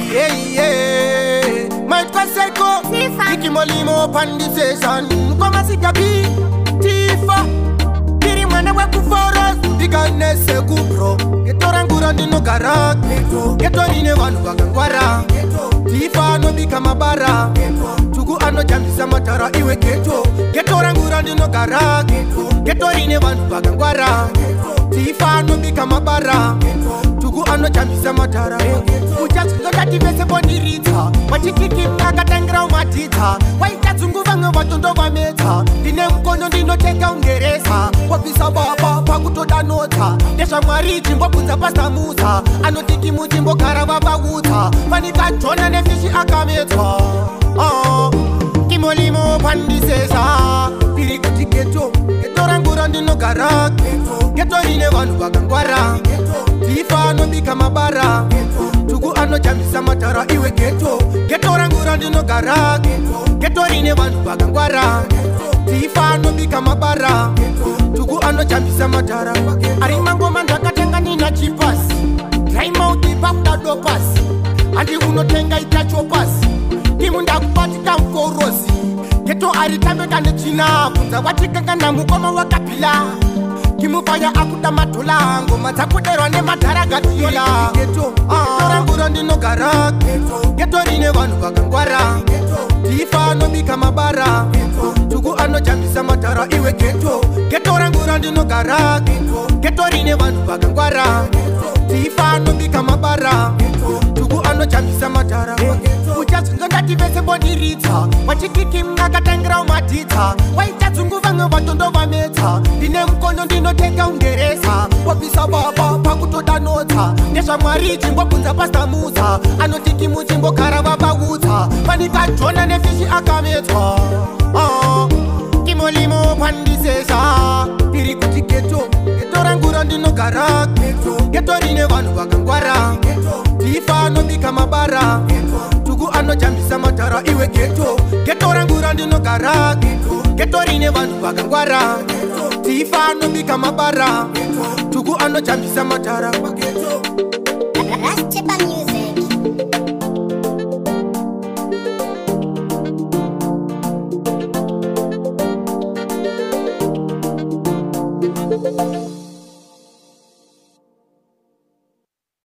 Yeah, yeah. Michael Seiko, Kiki Molimo, Pandisation, Mkomasi Gabi, Tifa, Kiri mwana wekuforos, Diganese kupro, Geto rangu randinogara, Geto rine vanhu vakangwara, Tifa anobika mabara, Tuku anojambisa matara iwe geto, Geto rangu randinogara, Geto rine vanhu vakangwara, Tifa anobika mabara, Tuku anojambisa matara. Uchazvindodati vese vondiridza, vachitiki akatangira umadhidza, waita dzungu vamwe vatondovamedza, ndine mukono ndinoteka ungereza, wabvisa baba pakutodanodza, ndezvamwari chimbobvunza pasamuza, anotiki muchimbogara vavaudza, fanika Jona nefishi akamedzwa. Kimolimo pandisesa, tiri kuti geto, geto rangu randinogara, geto rine vanhu vakangwara, Tifa anobika mabara, Tuku anojambisa matara iwe geto, geto rangu randinogara, geto rine vanhu vakangwara, Tifa anobika mabara, Tuku anojambisa matara. Ari mangoma ndakatenga nina chipasi, draimauti pakuda dopasi, handi unotenga itachopasi, timu ndakubatika muforosi, geto aritambe kane tsvina, bvunza watikangana mukoma wakapila, kimufaya akuda madhola, ngoma dzakuderwa nemadhara gatiola. Geto rangu randinogara, geto rine vanhu vakangwara, Tifa anobika mabara, Tuku anojambisa matara iwe geto, geto rangu randinogara, geto rine vanhu vakangwara, Tifa anobika mabara, Tuku anojambisa matara. Uchazvindodati vese vondiridza, vachitiki akatangira umadhidza, waita dzungu vamwe vatondovamedza, ndine mukono ndinoteka ungereza, wabvisa baba pakutodanodza, ndezvamwari chimbobvunza pasamuza, anotiki muchimbogara vavaudza, fanika Jona nefishi akamedzwa. Kimolimo pandisesa, tiri kuti geto, geto rangu randinogara, geto rine vanhu vakangwara, Tifa anobika mabara, Tuku anojambisa matara iwe geto, geto rangu randinogara, geto rine vanhu vakangwara, Tifa anobika mabara, Tuku anojambisa matara.